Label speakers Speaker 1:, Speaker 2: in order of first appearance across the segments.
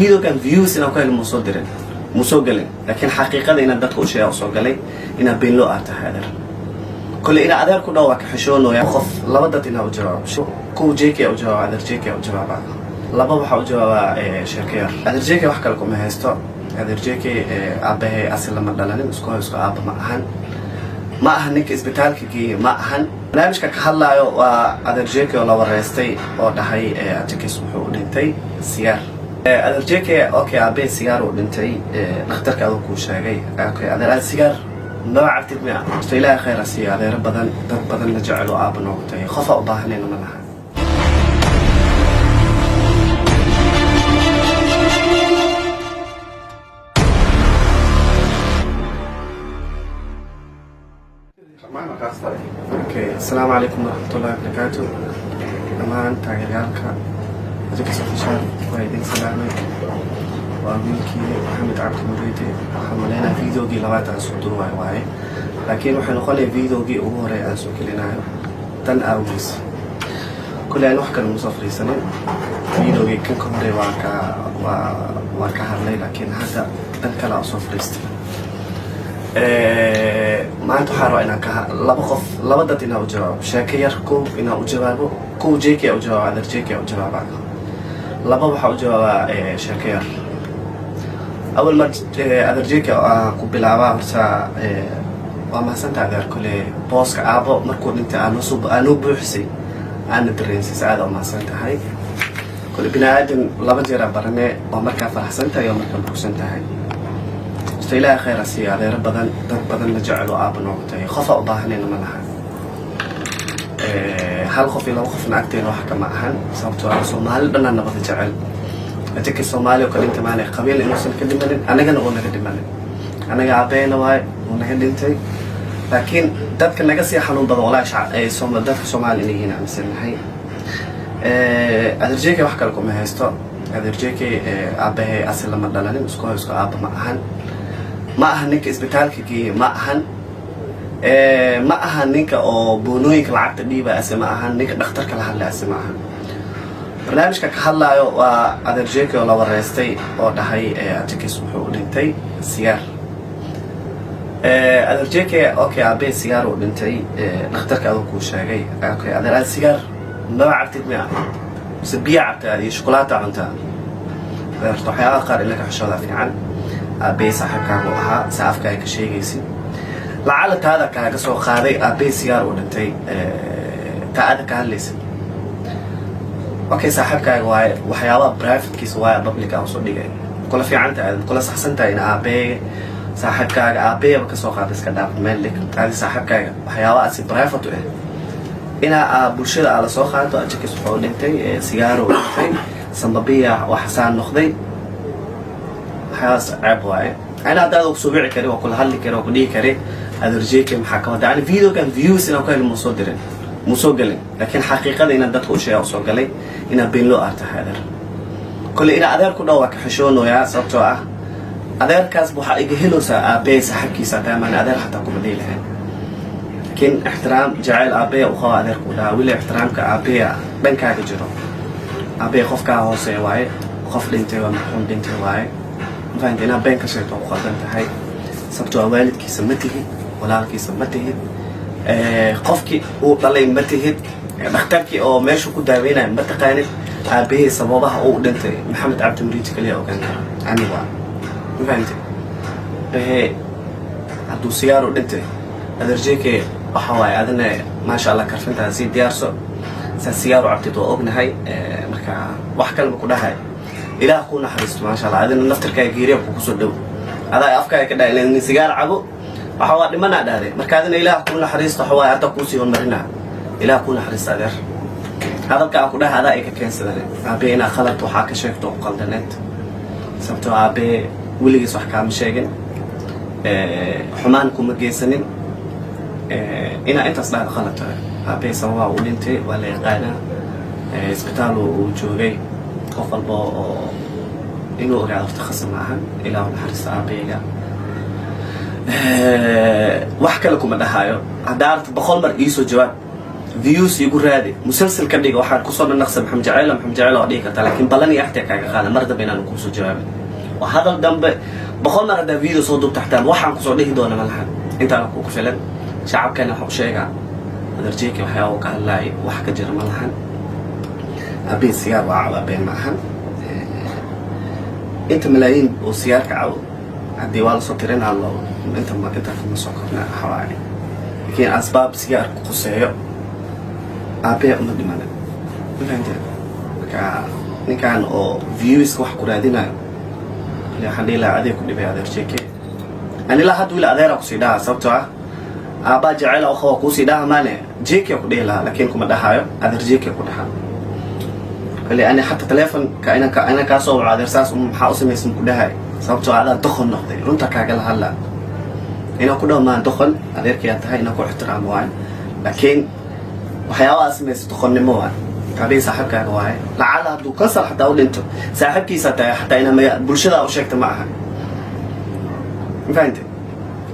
Speaker 1: Videogan views inaan ku helo muusoo dirin, muusoo gelin, laakiin xaqiiqada inaan dadka u sheega usoo galay inaa beenloo aad tahay, adeer. Kole inaa adeer ku dhaw waa ka xishoonaya. Qof laba dad inaa u jawaabo, kow JK u jawaaba, adeer JK u jawaaba, laba waxaa u jawaabaa sheekayar. Adeer JK wax kale kuma haysto. Adeer JK aabahay asi lama dhalanin, isku isku aaba ma ahan, ma ahan ninka isbitaalka geeye, ma ahan. Barnaamijka ka hadlaayo waa adeer JK oo la wareystay oo dhahay ajakis wuxuu u dhintay sigaar. Adeer JK, okay, aabahay sigaar uu dhintay, dhakhtarka aduu kuu sheegay. Okay adeer, aad sigaar maba cabtid miya? Horta Ilaahay khayr ha siiyo adeero badan, dad badan la jecel oo aaba noogu tagay. Qofa u baahanayna ma laha. Okay, asalaamu calaykum waraxmatullahi wabarakaatu. Dhammaan taageerayaalka Ajakis Official waa idin salaamay. Waa wiilkii Maxamed Cabdi Muriidi. Waxaan maleynaya videogii labaad aan soo duubayo waaye, laakiin waxay noqonaya videogii ugu horey aan soo gelinayo dan awgiis. Kolley aan wax kale uma soo fariisanin. Videogii kan ka horey waa ka hadlay, laakiin hadda dan kale aan soo fariistay. Maanta waxaa rabaa inaan ka laba qof, laba dad inaan u jawaabo, sheeko yar. Kow inaan u jawaabo, kow JK u jawaaba, adeer JK u jawaaba, laba waxaa u jawaabaa sheeko yar. Awal mar adeer JK aan ku bilaabaa. Horta waa mahadsantaha adeer. Kole booska aabo markuu dhintay aanoo buuxisay, aana dareensiisay, aada u mahadsan tahay. Kole bini aadam laba jeer aa barane: waa markaa faraxsan tahay oo markaa murugsan tahay. Horta Ilaahay khayr ha siiyo adeero badan, dad badan la jecel oo aaba noogu tagay. Qofa u baahanayna ma laha. Hal qof iyo laba qofna agteena wax kama ahan, sababtoo ah Soomaali dhanaa nabada jecel. Ajaka Soomaali oo ka dhinta maana qabiil inuusan ka dhimanin, annagana uu naga dhimanin. Annaga aabeena waay, uu naga dhintay, laakiin dadka naga sii xanuun badan walaahi dadka Soomaali inay yihiin aaminsannahay. Adeer JK wax kale kuma haysto. Adeer JK aabahay asi lama dhalanin, isku isku aaba ma ahan, ma ahan ninka isbitaalka geeye, ma ahan, ma ahan ninka oo boonooyinka lacagta dhiiba ase ma ahan, ninka dhakhtarka la hadlay ase ma ahan. Barnaamijka ka hadlaayo waa adeer JK oo la wareystay oo dhahay ajakis wuxuu u dhintay sigaar. Adeer JK, okay, aabahay sigaar uu dhintay, dhakhtarka aduu kuu sheegay. Okay adeer, aad sigaar maba cabtid miya? Mise biya cabtaa iyo shukulaato cuntaa? Horta waxyaabaha qaar in laga xishooda fiican. Aabbahay saaxiibkaagu ahaa, sa afkaaga ka sheegaysid, lacala taada kaaga soo qaaday aabbahay sigaar uu dhintay, taa aada ka hadlaysid. Okay, saaxiibkaaga waaye, waxyaabaha privatekiisa waaye public aan usoo dhigay. Kula fiican tahay, kula saxsan tahay in aabbahay saaxiibkaaga, aabbayaba kasoo qaada, iska dhaaf, meel dhig. Adi saaxiibkaaga waxyaabaha asi private u ah inaa bulshada aa lasoo qaado, ajakis wuxuu dhintay sigaaro u dhintay, sambabiya waxasaan noqday, waxyaabaas ceeb waaye. Ana haddaad kusoo wici kari, waa kula hadli kari, waa ku dhihi kari: adeer JK maxaa ka wada? Yani videogan views inaan ku helo muusoo dirin, muusoo gelin, laakiin xaqiiqada inaan dadka u sheega usoo galay inaa beenloo aad tahay, adeer. Kole inaa adeer ku dhaw waa ka xishoonayaa, sababtoo ah adeerkaas waxaa iga helowsaa aabbahay saaxiibkiisa taamaan adeer xataa kuma dhihi lahayn, laakiin ixtiraam jacayl aabbahe u qaba adeerku dhahaa. Weli ixtiraamka aabbahe dhankaaga jiro. Aabbahe qofkaa hooseeya waaye, qof dhintay waa marxuum dhintay waaye. Mafahanta? Inaad been ka sheegto waa ku qaldan tahay, sababtoo ah waalidkiisa ma tihid, walaalkiisa ma tihid, qofkii uu dhalay ma tihid, dhakhtarkii oo meesha ku daaweynaya ma taqaanid. Aabahey sababaha uu dhintay Maxamed Cabdi Muriidi kaliya ogaan kara, aniga. Ma fahamtay? Ahe hadduu sigaar u dhintay adeer JK, waxa waaye adina maasha Allah karfintaa sii diyaarso, saa sigaar u cabtid waa ognahay. Marka wax kaleba ku dhahay, Ilaah kuu naxariisto, maasha Allah. Adina naftirkaaga geeriya kugu soo dhow, adaa afkaaga ka dhahay nin sigaar cabo waxa waa dhimanaa dhahday. Marka adina Ilaah kuu naxariisto, waxa waaye hadda kuusii hormarinaa. Ilaah kuu naxariisto adeer. Hadalka aan ku dhahay adaa ay ka keensadan. Aabe inaa khalad waxaa ka sheegto ku qaldaneed, sababtoo aabe weligiis wax kaama sheegin, xumaan kuma geysanin. Inaa intaas dhahdo khalad tahay. Aabe sababaa uu dhintay waa la yaqaanaa, isbitaal uu joogay, qof walba oo inuu ogaado horta khasab ma ahan. Ilaah u naxariisto aabeyga. Wax kale kuma dhahaayo. Haddaa aragto 100 mar iisoo jawaab. Views igu raadi, musalsal ka dhiga. Waxaan kusoo dhanaqsa Maxamed Jaceyl, Maxamed Jaceyl waa dhihi kartaa, laakiin ballan iyo axtiga kaaga qaada mar dambe inaan kuusoo jawaabin waa hadal dambe. 100 mar haddaa video soo duubta xataa waxaan kusoo dhihi doona ma lahan. Intaana kugu filan. Shacabkeena waxa u sheegaa, adeer Jeki waxyaaba ka hadlaay wax ka jira ma lahan. Aabihii sigaar waa cabaa, been ma ahan. Inta malaayiin oo sigaarka cabo haddii waa lasoo tirinaa loo inta inta kuma soo korna waxawaaye, laakiin asbaab sigaarku quseeyo aabee uma dhimanin, ma fahanteen? Marka ninkan oo viewska wax ku raadinayo, waxaan dhihi lahaa adeeg ku dhibay adeer Jeke. Anilaa hadda wili adeera kusii dhaha, sababtoo ah aabbaa jecel oo qaba kuusii dhaha maane Jeke ku dhihi lahaa, laakiin kuma dhahaayo, adeer Jeke ku dhaha. Kale ani xataa telefonka ina kaa soo waco, adeer saas maxaa u samaysan ku dhahay, sababtoo ah adaa doqon noqday. Runta kaagala hadla inaan ku dhaho maan doqon, adeerkayaa tahay, inaan ku ixtiraamo waayo, laakiin waxyaabaha samaysa doqonnimo waay. Abihi saaxiibkaaga waaye, lacala hadduu kansar xataa u dhinto saaxiibkiisa tahay, xataa inaa maga bulshada u sheegta ma aha, ma fahante?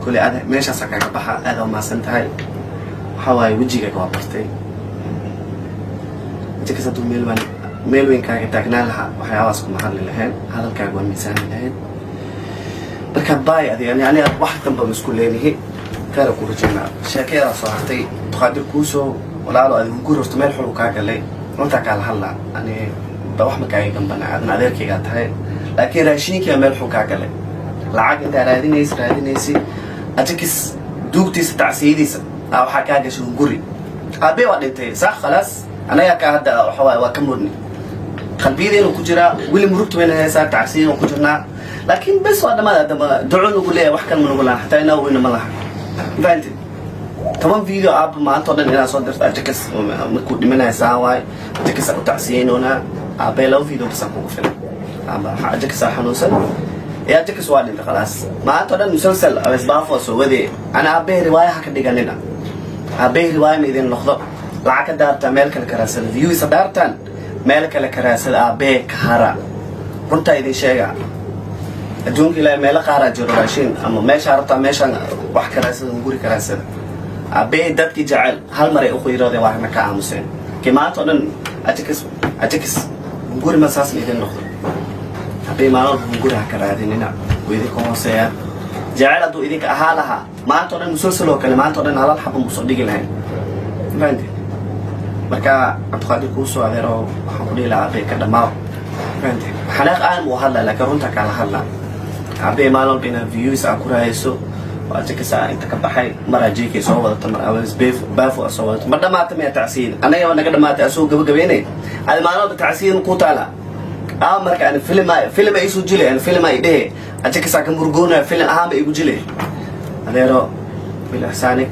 Speaker 1: Kule ada meeshaasa kaaga baxa. Aada umahadsan tahay. Waxaa waaye wejigaaga waa bartay. Inta kas hadduu meel waan meel weyn kaaga taagnaan lahaa, waxyaabahaas kuma hadli lahayn, hadalkaaga waa miisaami lahayn. Marka baay adi ani wax danba ma isku leenihi. Khayra ku rajaynaa. Sheekayadaa soo hartay Duqaadir kuusoo walaalo, adigu gur horta meel xun uu kaa galay. Runtaa kaala hadlaa, ani ba wax ma kaaga gambana, adna adeerkaygaa tahay, laakiin raashinkiyaa meel xun kaa galay. Lacag intaa raadinaysa raadinaysi ajakis duugtiisa tacsiyadiisa aa waxaa kaa gashay hunguri. Aabe waa dhintay, sax, khalaas. Anagaa kaa hadda waxa waaye waa ka mudni, qalbiyadeenu ku jiraa weli, murugta wayna haysaa, tacsiyadaan ku jirnaa, laakiin bes waa dhamaad. Haddaba duco nugu leeyahay, wax kale ma nugu lahan, xataa inaa weyna ma laha, ma fahanti? 10 video aaba maanta o dhan inaa soo dirto ajakas markuu dhimanaya saan waay, ajakas u tacsiyeynoonaa. Aabee laba video basaan kugu filan, ama ajakasa xanuunsan ee ajakas waa dhintay, khalaas. Maanta o dhan musalsal abesbaafo soo wade. Ana aabee riwaayaha ka dhiganina, aabee riwaaya ma idin noqdo. Lacag ka daartaa meel kale karaasada, views daartaan meel kale karaasada, aabee ka hara. Runtaa idin sheega, adduunka ilaahay meelo qaaraa jiro raashin ama meeshaa rabtaa meeshaan wax karaasada, guri karaasada. Aabee dadkii jecel hal mar ay u qiiroodeen, waana ka aamuseen. Kii maanta o dhan ajakas ajakas guri ma saasna idin noqdo. Aabee maalin walba guri ha ka raadinina, wuu idinka hooseeyaa. Jecel hadduu idinka ahaa lahaa, maanta o dhan musalsal oo kale maanta o dhan halal xaba musoo dhigi lahayn, ma fahanti? Marka Cabdiqaadir kuusoo adeero, waxaan ku dhihi lahaa aabee ka dhammaaw, fahanti? Xanaaq aan muu hadlaa, laakiin runta kaala hadlaa. Aabee maalin walba inaad views aa ku raayayso oo ajakasa inta ka baxay, maraa JK soo wadata, mar awees baafo aa soo wadato. Ma dhamaata miya tacsiyada? Annaga naga dhamaatay asoo gabagabeynay. Adi maalin walba tacsiyada kuu taala aa. Marka ani film film ay isu jilay, ani film ay dhehe ajakasaa ka murgoonaya, film ahaan ba igu jilay. Adeero bil ixsaanig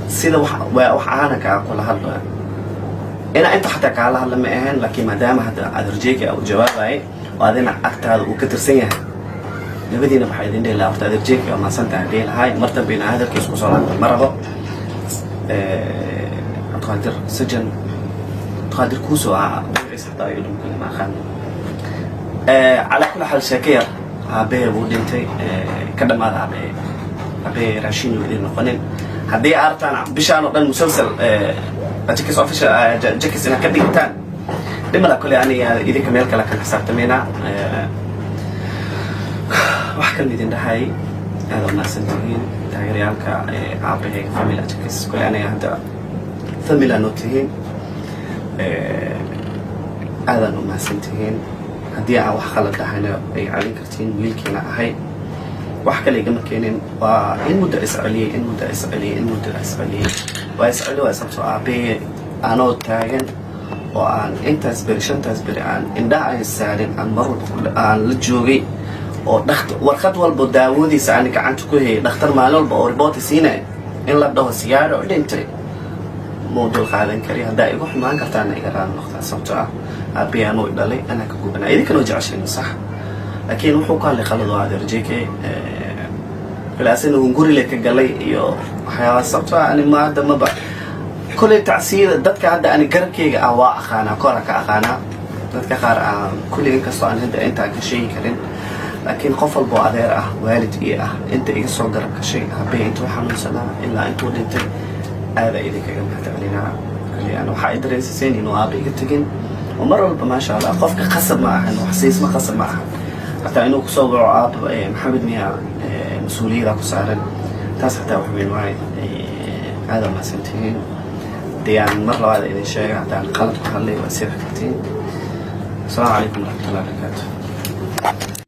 Speaker 1: sida wax wax ahaana kaa kula hadlaya inaa inta xataa kaala hadla ma ahayn, laakiin maadaama hadda adeer JK u jawaabayay oo adina agtaada uu ka tirsan yahay, labadiina waxaa idin dhihi lahaa horta adeer JK waa mahadsantahay dhihi lahaay. Mar dambe inaa hadalkiis kusoo laabta ma rabo. Cabdiqaadir sajan, Cabdiqaadir kuusoo ah magaciisa xataa iga dhum kale ma aqaan. Calaa kulli xaal, sheeke yar, aabbahe wuu dhintay, ka dhamaada aabahe. Aabahe raashin uu idin noqonin. Haddii aartaan bishaan oo dhan musalsal Jakis Official Jakis inaad ka dhigtaan, dhimala kole aniga idinka meel kale kan xisaabtamayna. Wax kale idin dhahay, aada umahadsan tihiin taageerayaalka aabahayga, family Jakis. Kole aniga hadda family noo tihiin, aadaan umahadsan tihiin. Haddii aan wax khalad dhahayna ay calin kartiin, wiilkiina ahay, wax kale igama keenin. Waa in muddo isceliyey, in muddo isceliyey, in muddo isceliyey, waa isceli waa, sababtoo aabahey anoo taagan oo aan intaas beri, 5taas beri aan indhaha aan saarin, aan mar walba aan la joogay oo dhakt warqad walba daawadiisa aan gacanta ku hayay, dhakhtar maalin walba oo report siinaya, in la dhaho sigaaro oo dhintay muu dul qaadan kari. Haddaa igu xumaan kartaana iga raali noqtaa, sababtoo ah aabahey anuu i dhalay, anaa ka gubanaa, idinkanoo jeceshayn, sax. Laakiin wuxuu ku hadlay qalad oo adeer JK filaasina hungurile ka galay iyo waxyaabaha, sababtoo ah ani ma hadda maba koley tacsiyada dadka hadda ani garabkeyga ah waa aqaanaa, kora ka aqaanaa dadka qaar aan kulli, inkastoo aan hadda intaa ka sheegi karin, laakiin qof walba oo adeer ah, waalid ii ah, inta iga soo garab gashay aabbahay intuu xanuunsanaa ilaa intuu dhintay, aada idinkaga mahadcelinaa. kale. Yani waxaa i dareensiseen inuu aaba iga tegin oo mar walba, maasha Allah. Qofka qasab ma ahan wax siisma, qasab ma ahan hataa inuu kusoo waco aaba Maxamed miya, mas-uuliyada ku saaran taas xataa wax weyn waaye. Aada mahadsantihiin. Dee aan mar labaad idin sheega, haddaan qalad ku hadlay waa sixi kartiin. Asalaamu calaykum waraxmatullahi wabarakaatu.